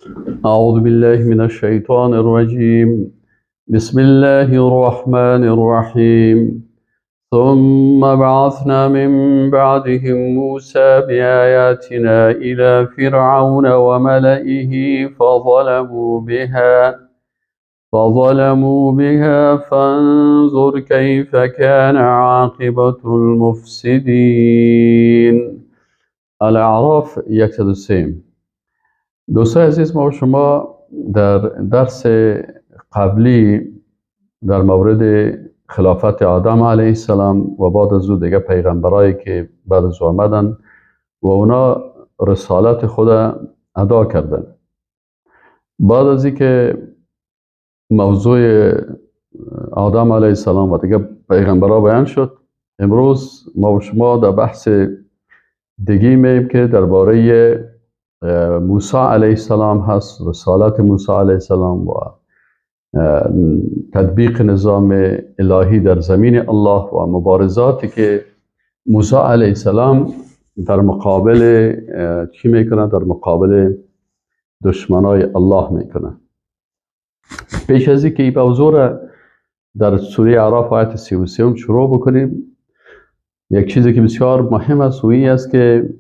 أعوذ بالله من الشيطان الرجيم. بسم الله الرحمن الرحيم. ثم بعثنا من بعدهم موسى بآياتنا إلى فرعون وملئه فظلموا بها فانظر كيف كان عاقبة المفسدين. الاعراف 103. دوستای عزیز، ما و شما در درس قبلی در مورد خلافت آدم علیه السلام و بعد از او دیگه پیغمبرایی که بعد از او آمدن و اونا رسالت خود ادا کردن. بعد از اینکه موضوع آدم علیه السلام و دیگه پیغمبرا بیان شد، امروز ما و شما در بحث دیگه میم که درباره موسی علیه السلام هست، رسالت موسی علیه السلام و تطبیق نظام الهی در زمین الله و مبارزاتی که موسی علیه السلام در مقابل چی میکنه؟ در مقابل دشمنای الله میکنه. پیش از اینکه این موضوع را در سوره اعراف آیت 33 شروع بکنیم، یک چیزی که بسیار مهم است و این است که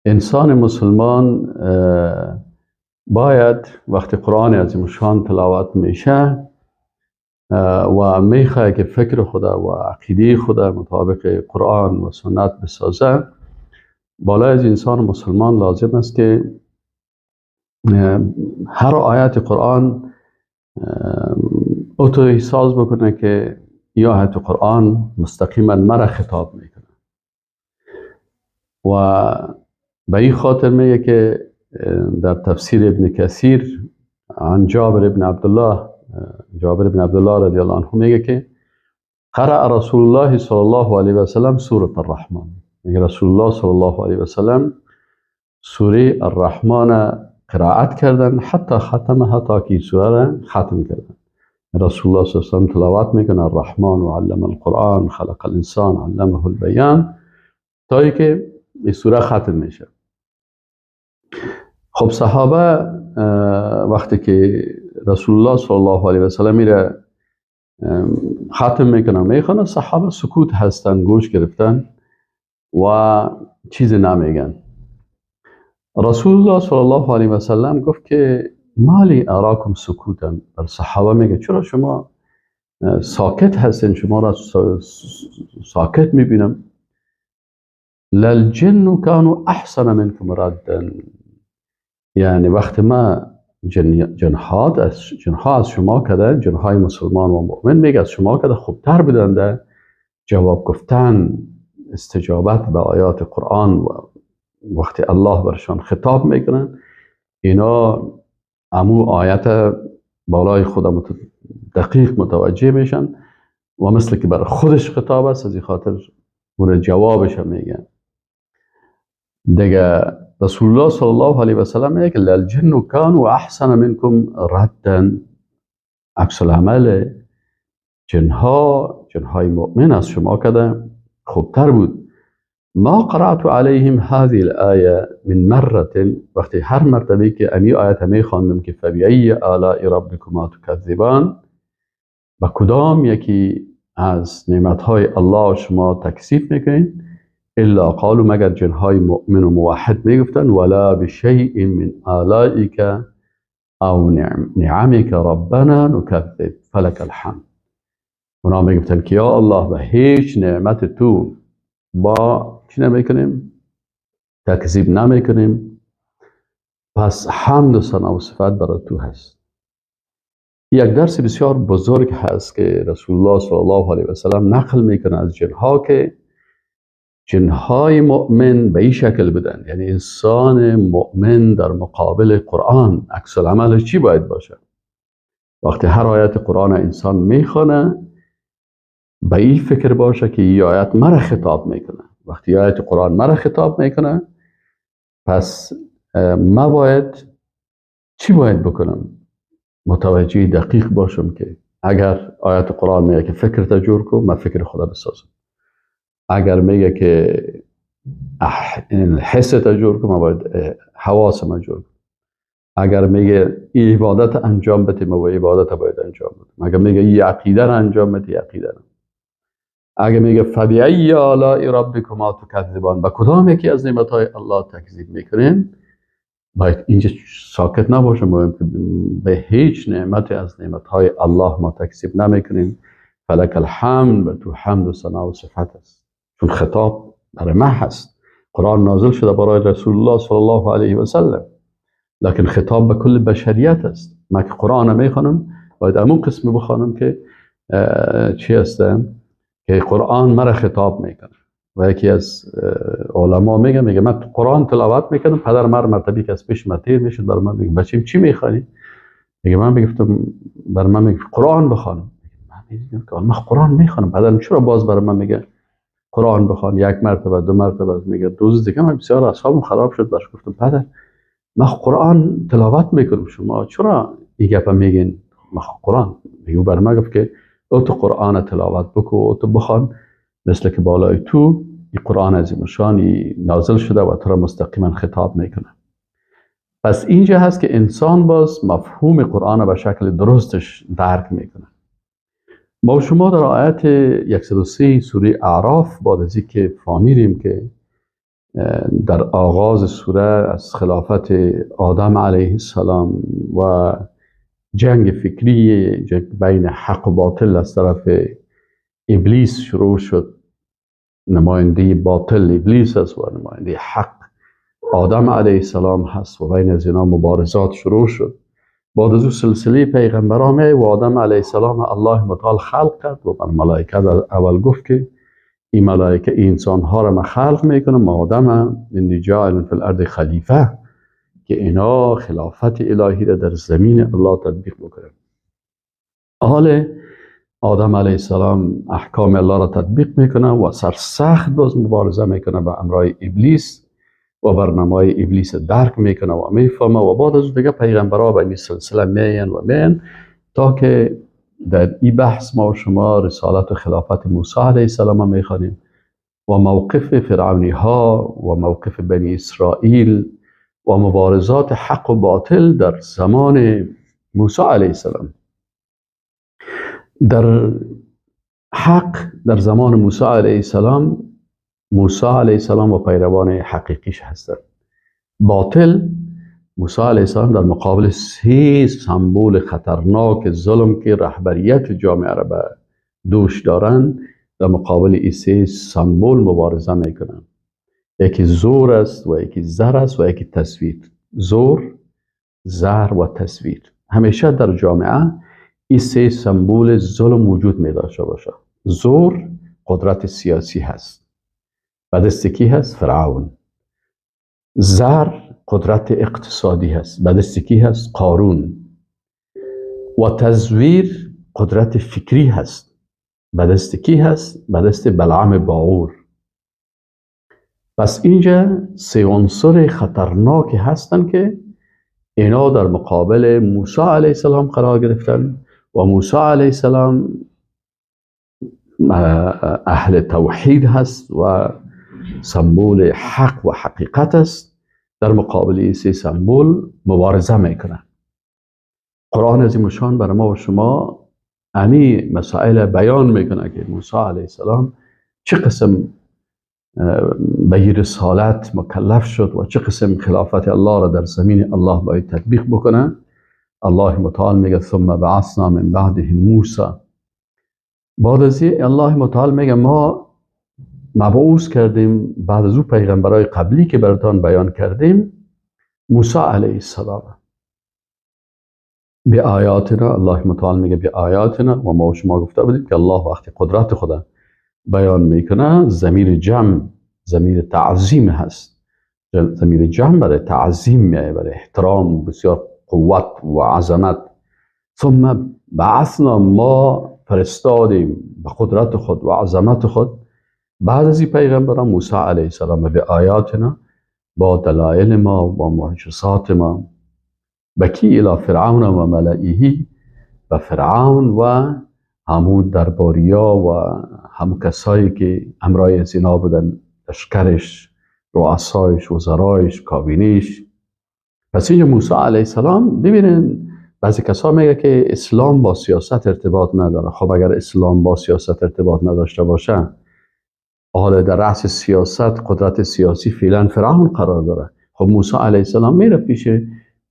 انسان مسلمان باید وقتی قرآن عظیم شان تلاوت میشه و میخواه که فکر خدا و عقیده خدا مطابق قرآن و سنت بسازه، بالای از انسان مسلمان لازم است که هر آیت قرآن او تو احساس بکنه که این آیت قرآن مستقیما مرا خطاب میکنه و به این خاطر میگه که در تفسیر ابن کثیر عن جابر ابن عبدالله، جابر ابن عبدالله رضی الله عنه میگه که قرأ رسول الله صلی الله علیه و سلم سورة الرحمن. میگه رسول الله صلی الله علیه و سلم سوره الرحمن قرائت کردن حتی ختمها، تا که سوره را ختم کردن. رسول الله صلی الله علیه و سلم تلاوت میکنه الرحمن و علم القرآن خلق الانسان علمه البیان، تا اینکه این سوره ختم میشه. خب صحابه وقتی که رسول الله صلی الله علیه و سلم میره ختم میکنه میخونه، صحابه سکوت هستن، گوش گرفتن و چیز نمیگن. رسول الله صلی الله علیه و سلم گفت که مالی اراکم سکوتن. بر صحابه میگه چرا شما ساکت هستین؟ شما را ساکت میبینم. للجن كانوا احسن منكم ردا. یعنی وقتی ما جنها از شما کده، جنهای مسلمان و مؤمن میگه از شما کده خوبتر بدنده جواب گفتن، استجابت به آیات قرآن و وقتی الله برشان خطاب میکنن اینا امو آیت بالای خود دقیق متوجه میشن و مثل که برای خودش خطاب است، از این خاطر اون جوابش هم میگن. دیگه رسول الله صلی الله علیه و سلم میگه للجن كانوا احسن منكم ردا. عکس العمل جنهای مؤمن از شما کده خوبتر بود. ما قرأت عليهم هذه الآية من مرة، وقتی هر مرتبه که امی آیت می خواندم که فبأي آلاء ربكما تکذبان، با کدام یکی از نعمتهای الله شما تکذیب میکنین؟ الا قالوا، مگر جنهای مؤمن و موحد میگفتن ولا بشیء من آلائک او نعمک ربنا نکذب فلک الحمد. اونا میگفتن که یا الله به هیچ نعمت تو با چی نمیکنیم؟ تکذیب نمیکنیم، پس حمد و ثنا و صفت برای تو هست. یک درس بسیار بزرگ هست که رسول الله صلی الله علیه و سلم نقل میکنه از جنها که جنهای مؤمن به این شکل بدن، یعنی انسان مؤمن در مقابل قرآن عکس العملش چی باید باشه؟ وقتی هر آیت قرآن انسان میخوانه به این فکر باشه که این آیت مرا خطاب میکنه. وقتی آیت قرآن مرا خطاب میکنه پس ما باید چی باید بکنم؟ متوجه دقیق باشم که اگر آیت قرآن میگه که فکر تا جور کن، من فکر خدا بسازم. اگر میگه که حس تا جور کن، من باید حواس من جور کنم. اگر میگه ای عبادت انجام بده، ما عبادت باید انجام بدیم. اگر میگه ای عقیده را انجام بده، عقیده را. اگر میگه فبأی آلاء ربکما تکذبان، با کدام یکی از نعمت‌های الله تکذیب میکنین، باید اینجا ساکت نباشم، به هیچ نعمت از نعمت‌های الله ما تکذیب نمیکنیم. فلک الحمد، به تو حمد و ثنا و صفت است، چون خطاب برای ما هست. قرآن نازل شده برای رسول الله صلی الله علیه و سلم، لکن خطاب به کل بشریت است. ما که قرآن میخوانم باید امون قسم بخوانم که چی هستم که قرآن مرا خطاب میکنه. و یکی از علما میگه من قرآن تلاوت میکنم، پدر مر مرتبی که از پیش ما تیر میشد بر من میگه بچیم چی میخوانی؟ میگه من میگفتم بر من میگه قرآن بخوانم. من میدیدم که من قرآن میخوانم، پدرم چرا باز بر من میگه قرآن بخوان؟ یک مرتبه، دو مرتبه، میگه دو روز دیگه من بسیار اعصابم خراب شد. براش گفتم پدر من قرآن تلاوت میکنم، شما چرا این گپ میگین؟ من قرآن میگه. بر من گفت که او تو قرآن تلاوت بکو، او تو بخوان، مثل که بالای تو این قرآن عظیم شانی نازل شده و تو را مستقیما خطاب میکنه. پس اینجا هست که انسان باز مفهوم قرآن به شکل درستش درک میکنه. ما شما در آیت 103 سوره اعراف بعد از اینکه فهمیدیم که در آغاز سوره از خلافت آدم علیه السلام و جنگ فکری بین حق و باطل از طرف ابلیس شروع شد، نماینده باطل ابلیس است و نماینده حق آدم علیه السلام هست و بین از اینا مبارزات شروع شد. بعد از او سلسله پیغمبران و آدم علیه السلام الله متعال خلق کرد و بر ملائکه اول گفت که این ملائکه انسان ها را من خلق میکنم، آدم انی جاعل فی الارض خلیفه، که اینا خلافت الهی را در زمین الله تطبیق بکنن. حال آدم علیه السلام احکام الله را تطبیق میکنه و سرسخت باز مبارزه میکنه با امرای ابلیس و برنامه ابلیس درک میکنه و میفهمه و بعد از دیگه پیغمبرها به این سلسله میان و میان تا که در این بحث ما و شما رسالت و خلافت موسی علیه السلام میخوانیم و موقف فرعونی ها و موقف بنی اسرائیل و مبارزات حق و باطل در زمان موسی علیه السلام. در حق در زمان موسی علیه السلام، موسی علیه السلام و پیروان حقیقیش هستند. باطل موسی علیه السلام در مقابل سه سمبول خطرناک ظلم که رهبریت جامعه را به دوش دارند، در مقابل این سه سمبول مبارزه میکنند. یکی زور است و یکی زر است و یکی تصویر. زور، زر و تصویر. همیشه در جامعه این سه سمبول ظلم وجود می داشته باشه. زور قدرت سیاسی هست، به دست کی هست؟ فرعون. زر قدرت اقتصادی هست، به دست کی هست؟ قارون. و تزویر قدرت فکری هست، به دست کی هست؟ به دست بلعم باعور. پس اینجا سه عنصر خطرناکی هستند که اینا در مقابل موسی علیه السلام قرار گرفتن و موسی علیه السلام اهل توحید هست و سمبول حق و حقیقت است. در مقابل این سه سمبول مبارزه میکنه. قرآن عظیم الشان برای ما و شما امی مسائل بیان میکنه که موسی علیه السلام چه قسم به رسالت مکلف شد و چه قسم خلافت الله را در زمین الله باید تطبیق بکنه. الله متعال میگه ثم بعثنا من بعده موسی. بعد از الله متعال میگه ما مبعوث کردیم بعد از او پیغمبرای قبلی که براتان بیان کردیم موسی علیه السلام به آیاتنا. الله متعال میگه به آیاتنا، و ما شما گفته بودیم که الله وقتی قدرت خدا بیان میکنه ضمیر جمع، ضمیر تعظیم هست. ضمیر جمع برای تعظیم میایه، برای احترام، بسیار قوت و عظمت. ثم بعثنا، ما فرستادیم به قدرت خود و عظمت خود بعد از این پیغمبران موسی علیه السلام به آیاتنا، با دلایل ما، با معجزات ما، بکی الی فرعون و ملئه، و فرعون و همون درباریا و همون کسایی که امرای از اینا بودن، لشکرش، رؤسایش، وزرایش، کابینیش. پس اینجا موسی علیه السلام، ببینین بعضی کسا میگه که اسلام با سیاست ارتباط نداره. خب اگر اسلام با سیاست ارتباط نداشته باشه، حالا در رأس سیاست، قدرت سیاسی فعلا فرعون قرار داره. خب موسی علیه السلام میره پیش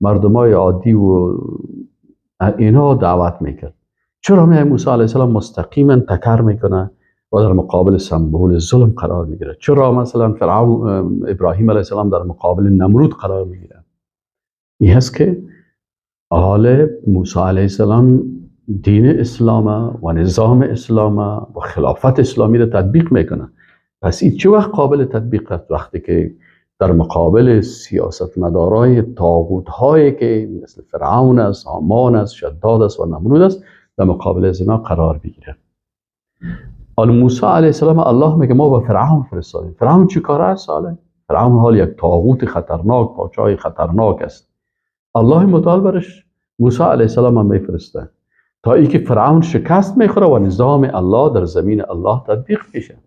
مردمای عادی و اینا دعوت میکرد. چرا میه موسی علیه السلام مستقیما تکر میکنه و در مقابل سمبول ظلم قرار میگیره؟ چرا مثلا فرعون ابراهیم علیه السلام در مقابل نمرود قرار میگیره؟ این هست که حال موسی علیه السلام دین اسلام و نظام اسلام و خلافت اسلامی را تطبیق میکنه. پس این چه وقت قابل تطبیق است؟ وقتی که در مقابل سیاستمدارای طاغوت هایی که مثل فرعون است، هامان است، شداد است و نمرود است، در مقابل از اینا قرار بگیره. حال موسی علیه السلام الله میگه ما با فرعون فرستادیم. فرعون چی کاره است؟ فرعون حال یک طاغوت خطرناک، پادشاه خطرناک است. الله متعال برش موسی علیه السلام هم میفرسته تا اینکه فرعون شکست میخوره و نظام الله در زمین الله تطبیق میشه.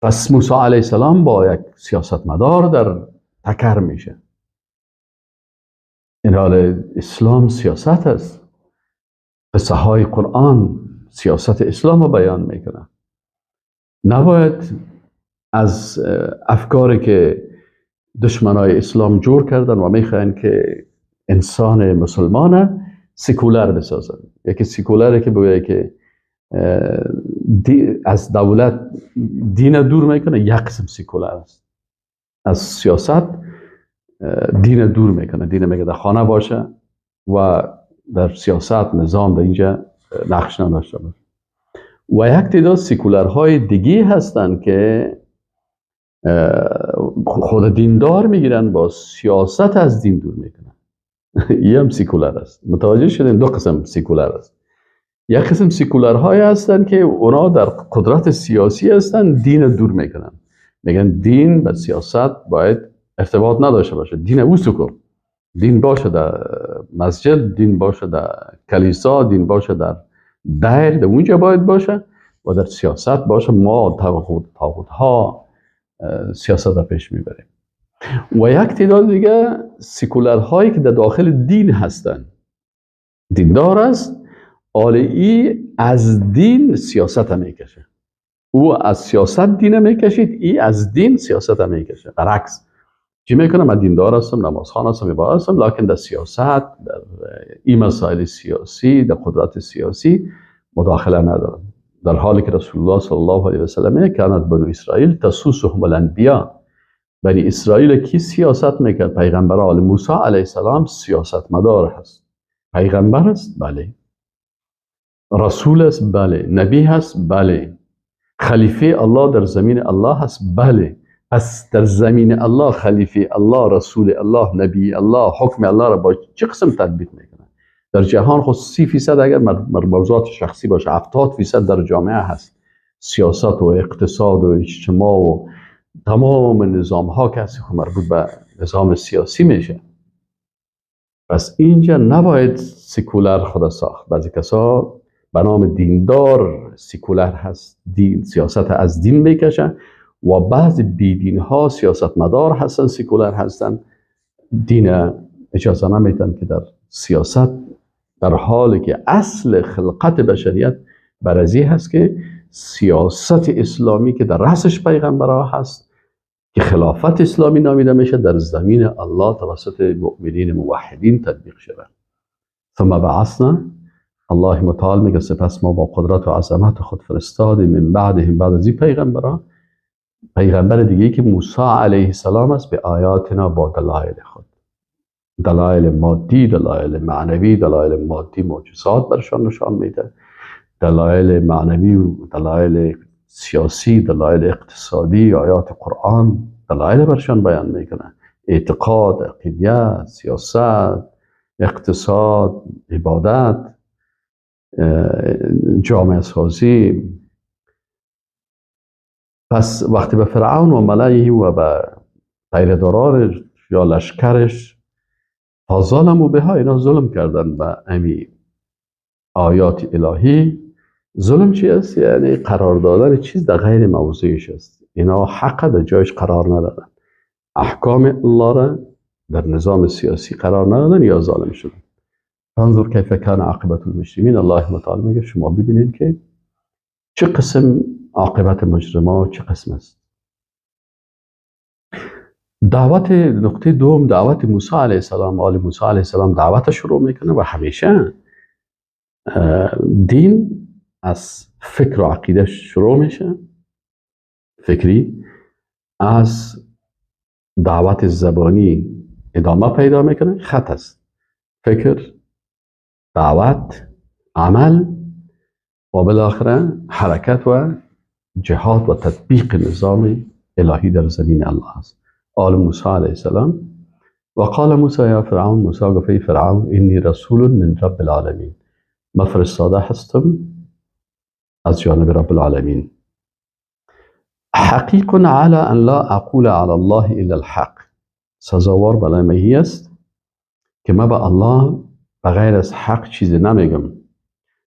پس موسی علیه السلام با یک سیاستمدار در تکر میشه. این حال اسلام سیاست است. قصه های قرآن سیاست اسلام رو بیان میکنه. نباید از افکاری که دشمنای اسلام جور کردن و میخواین که انسان مسلمان سکولر بسازن. یکی سکولره که بگه که از دولت دین دور میکنه، یک قسم سکولر است. از سیاست دین دور میکنه، دین میگه در خانه باشه و در سیاست نظام در اینجا نقش نداشته باشه. و یک تعداد سکولرهای دیگه هستن که خود دیندار میگیرن، با سیاست از دین دور میکنن. این هم سکولر است. متوجه شدین؟ دو قسم سکولر است. یک قسم سکولرهای هستن که اونا در قدرت سیاسی هستن، دین دور میکنن، میگن دین به سیاست باید ارتباط نداشته باشه، دین او سکو، دین باشه در مسجد، دین باشه در کلیسا، دین باشه در دیر، در اونجا باید باشه و در سیاست باشه. ما طاغوت ها سیاست را پیش میبریم. و یک تعداد دیگه سکولرهایی که در داخل دین هستن، دیندار است، ای از دین سیاست میکشه، او از سیاست دین میکشید، ای از دین سیاست میکشه. برعکس چی میکنم؟ من دیندار هستم، نمازخوان هستم، عبادت هستم، لکن در سیاست، در این مسائل سیاسی، در قدرت سیاسی مداخله ندارم. در حالی که رسول الله صلی الله علیه و سلم کانت بنو اسرائیل تسوسهم الانبیاء، بنی اسرائیل کی سیاست میکرد؟ پیغمبر. موسی علیه السلام سیاست مدار هست، پیغمبر است، بله، رسول است، بله، نبی هست، بله، خلیفه الله در زمین الله هست، بله. پس در زمین الله خلیفه الله، رسول الله، نبی الله، حکم الله را با چه قسم تطبیق میکنه؟ در جهان خود 30% اگر موضوعات شخصی باشه، 70% در جامعه هست. سیاست و اقتصاد و اجتماع و تمام نظام ها که مربوط به نظام سیاسی میشه. پس اینجا نباید سکولر خود ساخت. بعضی کسا به نام دیندار سکولر هست، دین سیاست از دین میکشن، و بعضی بیدین ها سیاست مدار هستن، سکولر هستن، دین اجازه نمیتن که در سیاست، در حالی که اصل خلقت بشریت برازی هست که سیاست اسلامی که در رأسش پیغمبرها هست که خلافت اسلامی نامیده میشه، در زمین الله توسط مؤمنین موحدین تطبیق شود. ثم بعثنا، الله متعال میگه سپس ما با قدرت و عظمت خود فرستادیم من بعدهم، بعد از این پیغمبرها، پیغمبر دیگه که موسی علیه السلام است، به آیاتنا، با دلایل خود، دلایل مادی، دلایل معنوی. دلایل مادی معجزات برشان نشان میده، دلایل معنوی و دلایل سیاسی، دلایل اقتصادی، آیات قرآن دلایل برشان بیان میکنه. اعتقاد، عقیده، سیاست، اقتصاد، عبادت، جامعه سازی. پس وقتی به فرعون و ملئه و به پیردارانش یا لشکرش فظلموا بها، اینا ظلم کردن به امی آیات الهی. ظلم چی است؟ یعنی قرار دادن چیز در غیر موضعش است. اینا حق در جایش قرار ندادن، احکام الله را در نظام سیاسی قرار ندادن یا ظالم شدن. انظر کیف کان عاقبت المجرمین. الله متعال میگه شما ببینید که چه قسم عاقبت مجرما چه قسم است. دعوت نقطه دوم، دعوت موسی علیه السلام. آل موسی علیه السلام دعوت شروع میکنه و همیشه دین از فکر و عقیده شروع میشه، فکری از دعوت زبانی ادامه پیدا میکنه. خط است، فکر، دعوت، عمل و بالاخره حرکت و جهاد و تطبیق نظام الهی در زمین الله است. آل موسی علیه السلام و قال موسی یا فرعون، موسی گفت ای فرعون انی رسول من رب العالمین، من فرستاده هستم از جانب رب العالمین. حقیق علی ان لا اقول علی الله الا الحق، سزاوار برای من است که من به الله بغیر از حق چیزی نمیگم.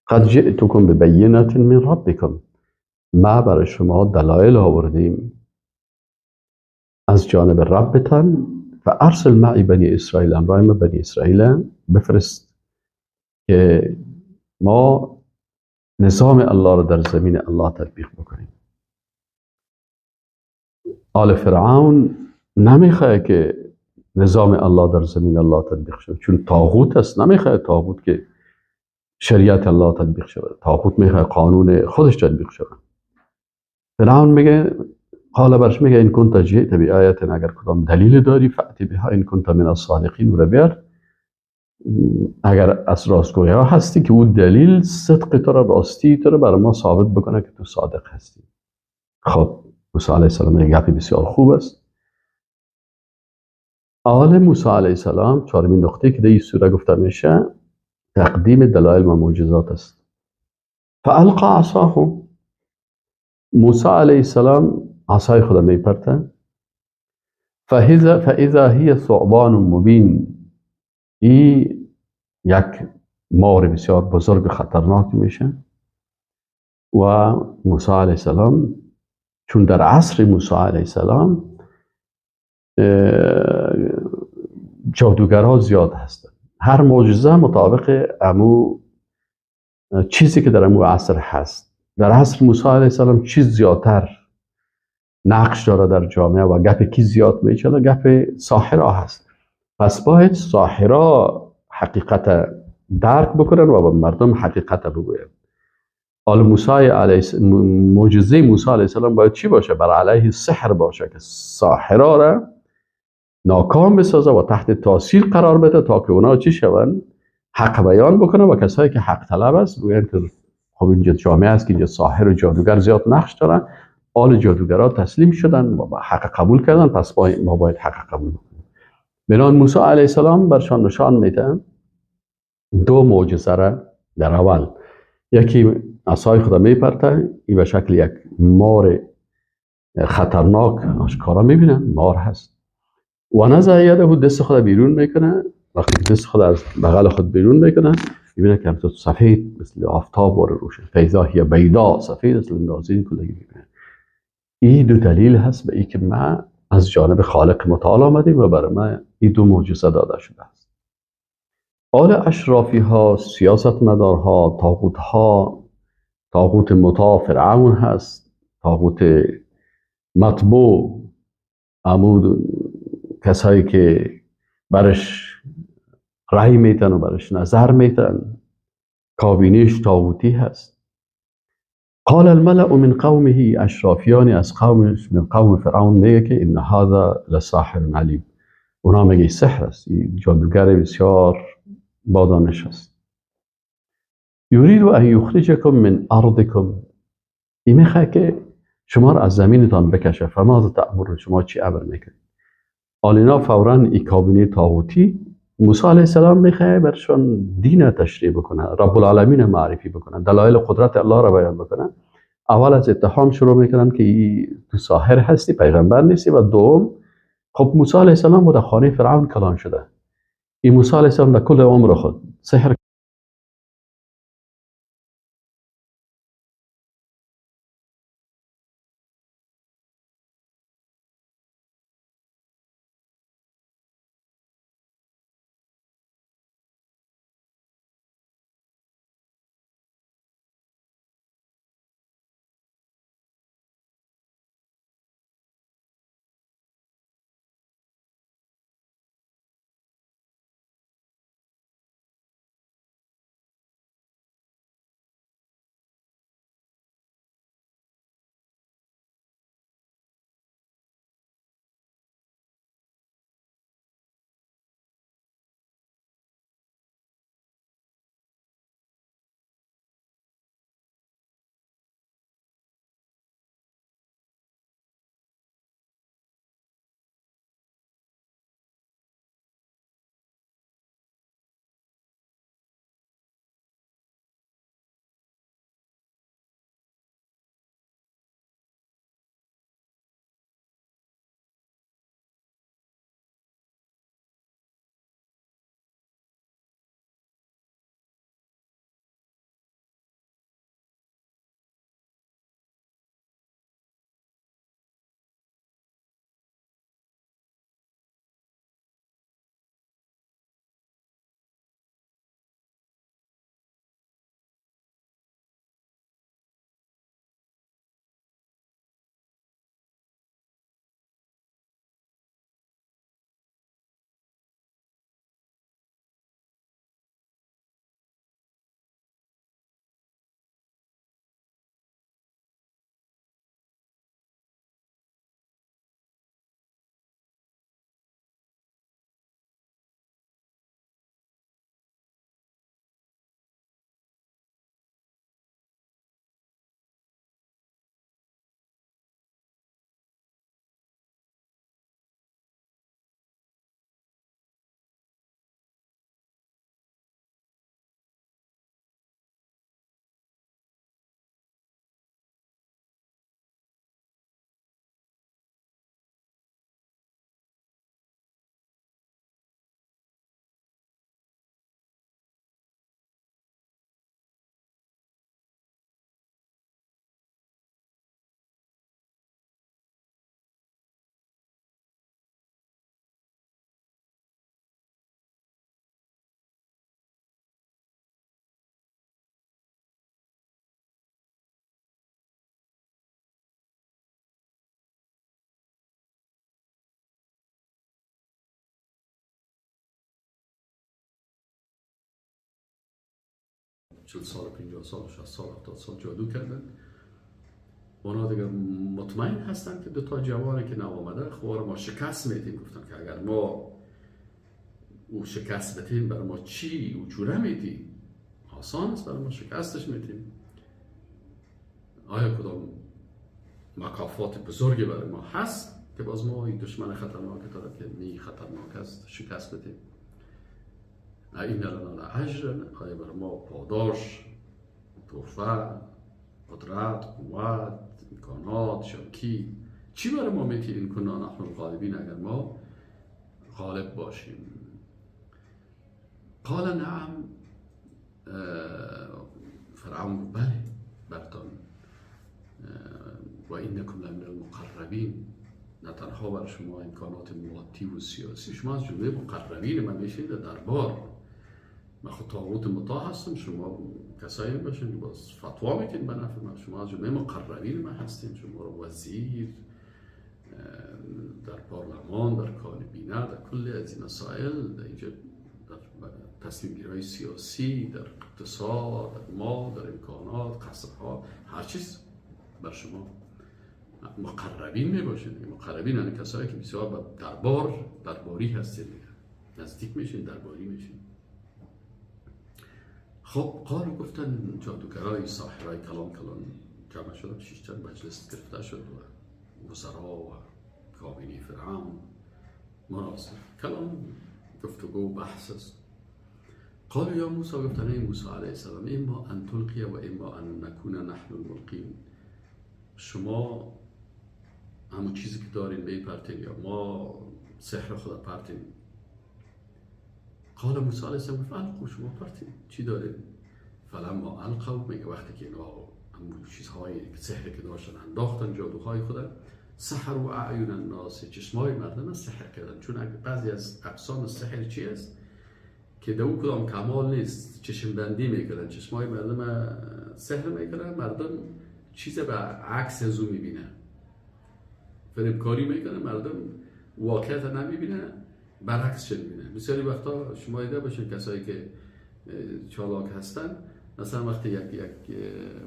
قد جئتکم ببینة من ربکم، ما برای شما دلایل آوردیم از جانب ربتان. و ارسل معی بنی اسرائیل، امرای ما بنی اسرائیل بفرست که ما نظام الله رو در زمین الله تطبیق بکنیم. آل فرعون نمیخواه که نظام الله در زمین الله تطبیق شود، چون طاغوت است. نمیخواه طاغوت که شریعت الله تطبیق شود، طاغوت میخواه قانون خودش تطبیق شود. فرعون میگه، قال برش میگه این کنت جئت بآیت، اگر کدام دلیل داری فأتی بها این کنت من الصادقین، رو بیار اگر از راستگویی ها هستی که او دلیل صدق تو را، راستی تو را برای ما ثابت بکنه که تو صادق هستی. خب موسی علیه السلام یک گپی بسیار خوب است. آل موسی علیه السلام چهارمین نقطه که در این سوره گفته میشه تقدیم دلایل و معجزات است. فالقى عصاه، موسی علیه السلام عصای خود میپرته. فاذا هی ثعبان مبین، این یک مار بسیار بزرگ و خطرناک میشه. و موسی علیه السلام چون در عصر موسی علیه السلام جادوگرها زیاد هستند، هر معجزه مطابق امو چیزی که در امو عصر هست. در عصر موسی علیه السلام چیز زیادتر نقش داره در جامعه و گپ کی زیاد میچله؟ گپ ساحرها هست. پس باید ساحرها حقیقت درک بکنن و به مردم حقیقت بگوین. آل موسی علیه معجزه موسی علیه السلام باید چی باشه؟ بر علیه سحر باشه که ساحرها را ناکام بسازه و تحت تاثیر قرار بده تا که اونا چی شون؟ حق بیان بکنن و کسایی که حق طلب است بگوین که خب اینجا جامعه است که اینجا ساحر و جادوگر زیاد نقش دارن، آل جادوگرها تسلیم شدن و حق قبول کردن، پس ما باید حق قبول بکنیم. بنان موسی علیه السلام برشان نشان میده دو معجزه را در اول. یکی عصای خود میپرته، این به شکل یک مار خطرناک آشکارا میبینن، مار هست. و نزع یده، دست خود بیرون میکنه. وقتی دست خود از بغل خود بیرون میکنه میبینه که همچون سفید مثل آفتاب وار روشن، فیضا هی بیضا، سفید مثل نازین کلگی میبینه. این دو دلیل هست به ای که ما از جانب خالق متعال آمدیم و برای ما این دو معجزه داده شده است. آل اشرافی ها، سیاست مدارها، طاغوت ها، طاغوت مطاع فرعون هست، طاغوت مطبوع عمود کسایی که برش رأی میتن و برش نظر میتن، کابینیش طاغوتی هست. قال الملأ من قومه، اشرافیان از قومش، من قوم فرعون میگه که ان هذا لساحر علیم، اونا میگه سحر است، جادوگر بسیار با دانش است. یرید ان یخرجکم من ارضکم، این میخواد که شما را از زمینتان بکشه. فماذا تأمرون، شما چی امر میکنید؟ آلینا فوراً ای کابینه طاغوتی موسی علیه السلام میخواد برشان دین تشریح بکنه، رب العالمین معرفی بکنه، دلایل قدرت الله را بیان بکنه. اول از اتهام شروع میکنن که ای تو ساحر هستی، پیغمبر نیستی. و دوم خب موسی علیه السلام بود خانه فرعون کلان شده. این موسی علیه السلام در کل عمر خود سحر 40 سال، 50 سال، 60 سال، 70 سال جادو کردن. اونا دیگه مطمئن هستن که دو تا جوانی که نو آمده خوار ما شکست میدیم. گفتن که اگر ما او شکست بدیم بر ما چی او جوره میدیم، آسان است برای ما شکستش میدیم. آیا کدام مکافات بزرگی برای ما هست که باز ما این دشمن خطرناک داره که می خطرناک است شکست بدیم؟ این لنا لاجرا، آیا برای ما پاداش، تحفه، قدرت، قوت، امکانات، شاکی چی برای ما میتی این کنا نحن الغالبین، اگر ما غالب باشیم؟ قال نعم، فرعون بله برتان، و انکم لمن المقربین، نه تنها بر شما امکانات مادی و سیاسی، شما از جمله مقربین من میشید در دربار. من خود طاغوت مطاع هستم، شما کسایی باشین که باز فتوا میتین به نفع من، شما از جمله مقربین من هستین، شما رو وزیر در پارلمان، در کابینه، در کل از این مسائل، در اینجا در تصمیم گیری سیاسی، در اقتصاد، در ما، در امکانات، قصرها، هر چیز بر شما مقربین میباشید. مقربین یعنی کسایی که بسیار به دربار، درباری هستید، نزدیک میشین، درباری میشین. خب قالو گفتن جادوگرای ساحرای کلان کلان جمع شدن، شش تا مجلس گرفته شد و وزرا و کابینه فرعون مناظر کلان گفتگو بحث است. قالوا یا موسی، گفتن ای موسی علیه السلام، اما ان تلقی و اما ان نکون نحن الملقین، شما همون چیزی که دارین میپرتین یا ما سحر خدا پرتین. قال موسی علیه السلام گفت القوا، شما پرتین، چی دارین؟ فلما القوا، میگه وقتی که اینا همون چیزهای سحر که داشتن انداختن، جادوهای خدا، سحروا اعین الناس، چشمای مردم سحر کردن. چون بعضی از اقسام سحر چی است که دو کدام کمال نیست، چشم بندی میکنن، چشمای مردم سحر میکنن، مردم چیز به عکس از او میبینه، فریبکاری میکنه، مردم واقعیت نمیبینه، برعکس میبینه. بسیاری وقتا شما دیده باشین کسایی که چالاک هستن، مثلا وقتی یک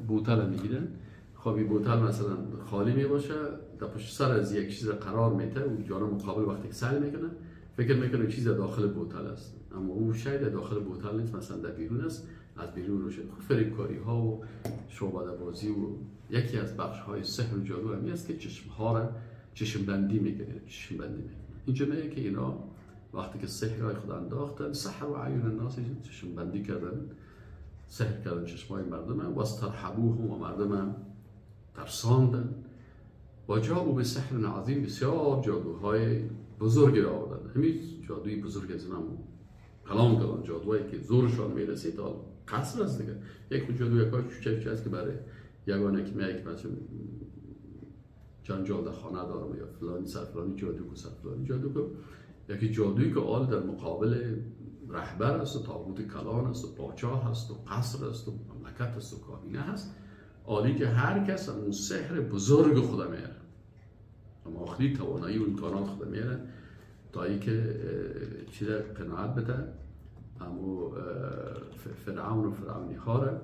بوتل میگیرن، خب این بوتل مثلا خالی میباشه، در پشت سر از یک چیز قرار میده، و جانب مقابل وقتی که سعی میکنه فکر میکنه چیز داخل بوتل است، اما او شاید داخل بوتل نیست، مثلا در بیرون است، از بیرون روشن. خب فریبکاری ها و شعبده بازی و یکی از بخش های سحر و جادو همی است که چشم ها را چشم بندی میکنه، چشم بندی میکنه. اینجا میگه که اینا وقتی که سحر های خود انداختن، سحر و عیون الناس، چشم بندی کردن، سحر کردن چشم های مردم، و استرحبوهم، و مردم ترساندن، و جاءوا به سحر عظیم، بسیار جادوهای بزرگی را آوردن. همین جادوی بزرگ از اینم کلام کلام جادوهایی که زورشان میرسید تا قصر است دیگه. یک جادو یک کار کوچک است که برای یگانه که میگه که مثلا جنجال در خانه دارم یا فلانی سر فلانی جادو کو، سر فلانی جادو کو. یکی جادویی که آل در مقابل رهبر است و طاغوت کلان است و پادشاه است و قصر است و مملکت است و کابینه هست، عالی که هر کس اون سحر بزرگ خدا میاره، اما آخری توانایی و امکانات خدا میاره تا اینکه چیز قناعت بده، اما فرعون و فرعونی ها را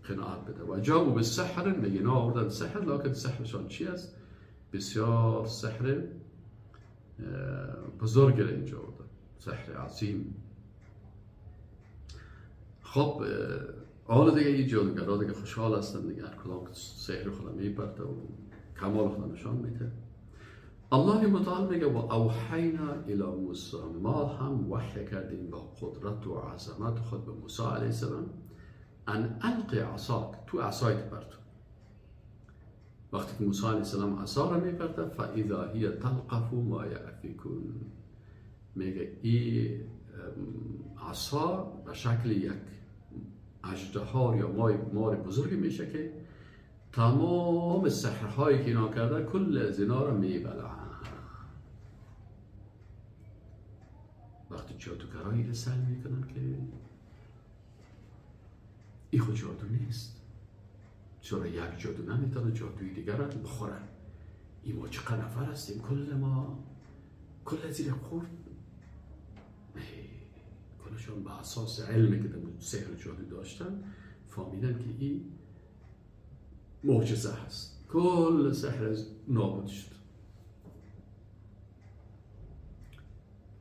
قناعت بده. و جاءوا به سحر، میگه اینا آوردن سحر، لکن سحرشان چی است؟ بسیار سحر بزرگ را اینجا آوردن، سحر عظیم. خب حالا دیگه این جادوگرها دیگه خوشحال هستن دیگه، هر کدام سحر خدا میپرته و کمال خدا نشان میده. الله متعال میگه و اوحینا الی موسی، ما هم وحی کردیم با قدرت و عظمت خود به موسی علیه السلام، ان القی عصاک، تو عصایت پرتو. وقتی که موسی علیه السلام عصا را میپرته، فاذا هی تلقف ما یأفکون، میگه این عصا به شکل یک اژدها یا مار بزرگی میشه که تمام سحرهایی که اینا کرده کل از اینا رو میبلعن. وقتی جادوگرایی رو سعی میکنن که این خود جادو نیست، چرا یک جادو نمیتونه جادوی دیگر رو بخوره؟ این ما چقدر نفر هستیم، کل ما کل از این خورد. کلشان به اساس علمی که در سحر و جادو داشتن فهمیدن که این معجزه هست، کل سحر نابود شد.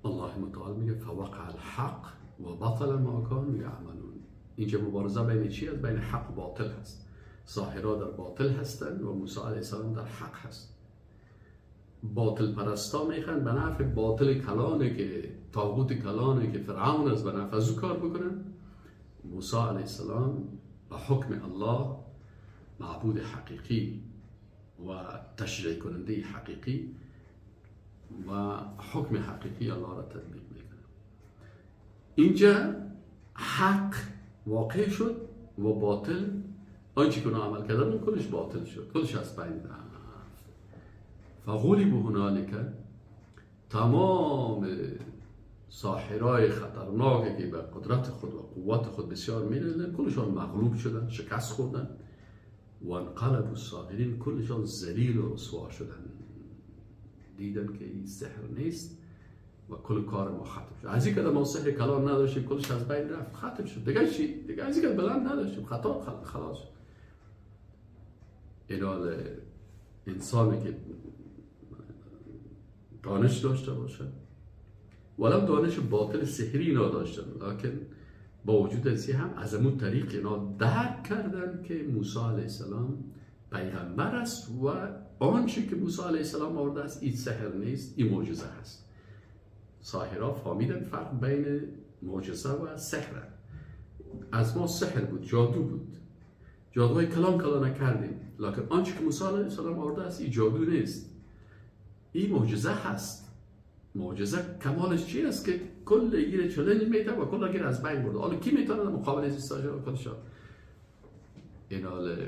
الله متعال میگه فوقع الحق و بطل ما كانوا یعملون. اینجا مبارزه بین چی است؟ بین حق و باطل هست. ساحرا در باطل هستند و موسی علیه السلام در حق هست. باطل پرستا میخوان به نفع باطل کلانه که طاغوت کلانه که فرعون است، به نفع از او کار بکنن. موسی علیه السلام به حکم الله، معبود حقیقی و تشریع کننده حقیقی و حکم حقیقی الله را تطبیق میکنه. اینجا حق واقع شد و باطل، آنچه که اونا عمل کردن کلش باطل شد، کلش از بین رفت. فغلبوا هنالک، تمام ساحرای خطرناکی که به قدرت خود و قوت خود بسیار می‌ریزند، کلشان مغلوب شدن، شکست خوردن و انقلبوا صاغرین، کلشان ذلیل و رسوا شدن. دیدن که این سحر نیست و کل کار ما ختم شد. از اینکه ما سحر کلان نداشتیم، کلش از بین رفت، ختم شد. دیگه چی؟ دیگه از اینکه بلند نداشتیم، خطا خلاص شد. اینال انسانی که دانش داشته باشه، ولو دانش باطل سحری اینا داشتن، لکن با وجود از هم از اون طریق اینا درک کردن که موسی علیه السلام پیغمبر است و آنچه که موسی علیه السلام آورده است این سحر نیست، این معجزه هست. ساحرا فهمیدن فرق بین معجزه و سحر. از ما سحر بود، جادو بود، جادوهای کلان کلان کردیم، لکن آنچه که موسی علیه السلام آورده است این جادو نیست، این معجزه هست. معجزه کمالش چی است؟ که کل گیر چالش میته و کل گیر از بین برده. حالا کی میتونه مقابل از ساحرا کلش؟ این حال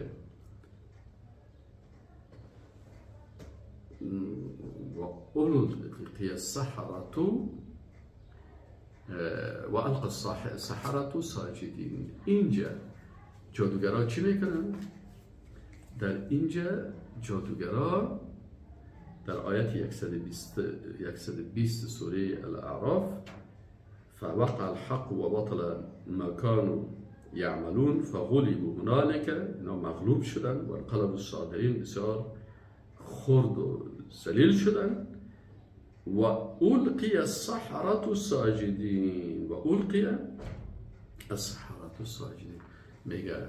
و ألقي السحرة و ألقى السحرة ساجدین. اینجا جادوگرا چی میکنن؟ در اینجا جادوگرا در آیت 120 سوره الاعراف فوقع الحق و بطل ما كانوا یعملون فغلبوا هنالک، اینا مغلوب شدن و انقلبوا الصاغرین، بسیار خرد و ذلیل شدن. و ألقي السحرة ساجدین، و ألقي السحرة ساجدین. میگه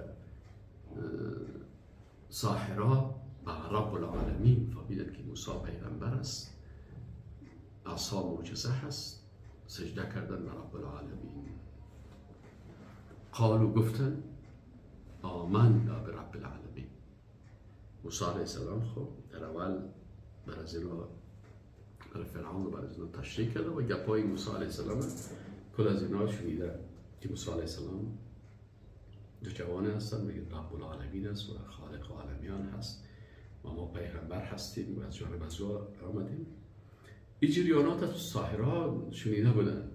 ساحرا به رب العالمین فهمیدن که موسی پیغمبر است، عصا معجزه هست، سجده کردن به رب العالمین. قالوا گفتن آمنا برب العالمین. موسی علیه السلام خب در اول بر از اینا، برای فرعون و بر از اینا تشریح کرده و گپای موسی علیه السلام کل از اینا شنیده که موسی علیه السلام دو جوانه هستن، میگه رب العالمین است و خالق عالمیان هست و ما پیغمبر هستیم و از جانب از او آمدیم. این جریانات از ساحرها شنیده بودن،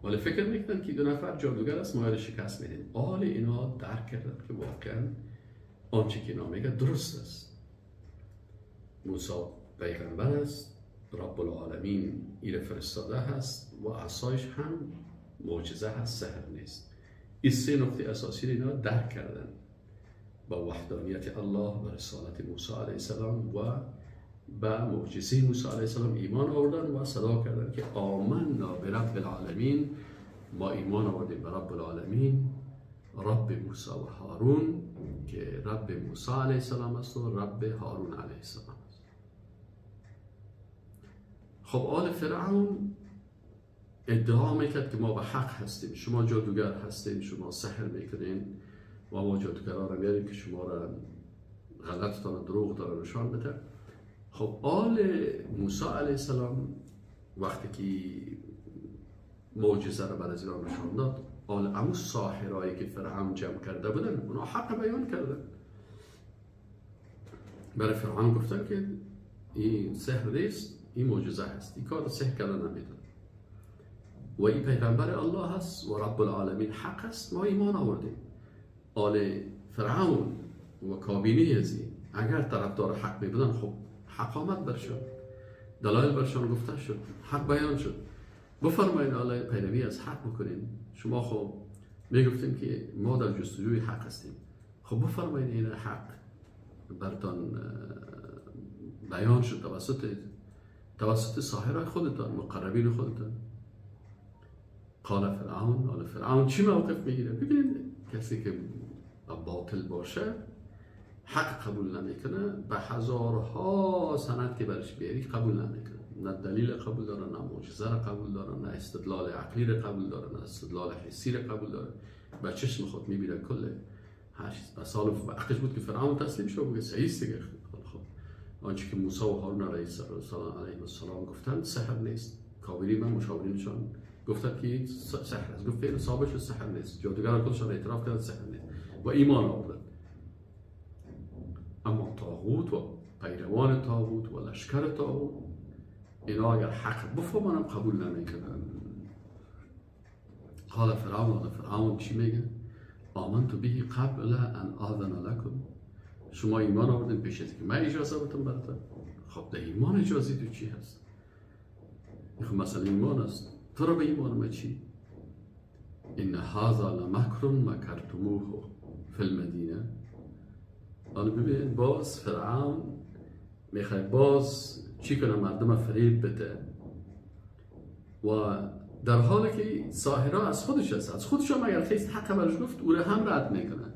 ولی فکر میکنن که دو نفر جادوگر است، ما شکست میدیم. آل اینا درک کردن که واقعا آنچه که اینا میگه درست است. موسی پیغمبر است، رب العالمین ایره فرستاده هست و عصایش هم معجزه هست، سحر نیست. این سه نقطه اساسی اینا درک کردن با وحدانیت الله و رسالت موسی علیه السلام و به معجزه موسی علیه السلام ایمان آوردن و صدا کردن که آمنا برب العالمین، ما ایمان آوردیم به رب العالمین، رب موسی و هارون، که رب موسی علیه السلام است و رب هارون علیه السلام است. خب آل فرعون ادعا میکرد که ما به حق هستیم، شما جادوگر هستین، شما سحر میکنین و ما جادوگرها را میاریم که شما را غلطتان و دروغتان را نشان بده. خب آل موسی علیه السلام وقتی که معجزه را بر از اینا نشان داد، آل امو ساحرایی که فرعون جمع کرده بودن اونا حق بیان کردن. برای فرعون گفتن که این سحر نیست، این معجزه هست، این کار سحر کردن نمیدن و این پیغمبر الله هست و رب العالمین حق است، ما ایمان آوردیم. آل فرعون و کابینه از این اگر طرفدار حق می بودن، خب حق آمد برشان، دلایل برشان گفته شد، حق بیان شد. بفرمایید آل پیروی از حق بکنین. شما خب میگفتیم که ما در جستجوی حق هستیم. خب بفرمایید این حق برتان بیان شد توسط ساحرای خودتان، مقربین خودتان. قال فرعون، حالا فرعون چی موقف میگیره؟ ببینید کسی که باطل باشه، حق قبول نمیکنه، به هزارها سند که برش بیاری قبول نمیکنه. نه دلیل قبول داره، نه معجزه را قبول داره، نه استدلال عقلی را قبول داره، نه استدلال حسی را قبول داره. به چشم خود میبینه کل هر چیز. به سال وقتش بود که فرعون تسلیم شد، بگه صحیح است دیگه. خب آنچه که موسی و هارون علیه السلام گفتند سحر نیست. کابری و مشاورینشان گفتند که سحر است. گفت فعل ثابت شد سحر نیست. جادوگران خودشان اعتراف کردند سحر نیست و ایمان آوردند. اما طاغوت و پیروان طاغوت و لشکر طاغوت اینا اگر حق بفهمن قبول نمیکنن. قال فرعون، فرعون چی میگه؟ آمنت به قبل ان آذن لكم. شما ایمان آوردین پیش از که من اجازه بدم براتون. خب در ایمان اجازه تو چی هست؟ خب مثلا ایمان است، تو را به ایمان ما چی؟ ان هذا لمکر مکرتموه فی المدینه. حالا ببینید باز فرعون میخواد باز چی کنه؟ مردم فریب بده، و در حالی که ساحرا از خودش هست، از خودش هم اگر خیلی حق برش گفت او را هم رد میکنه.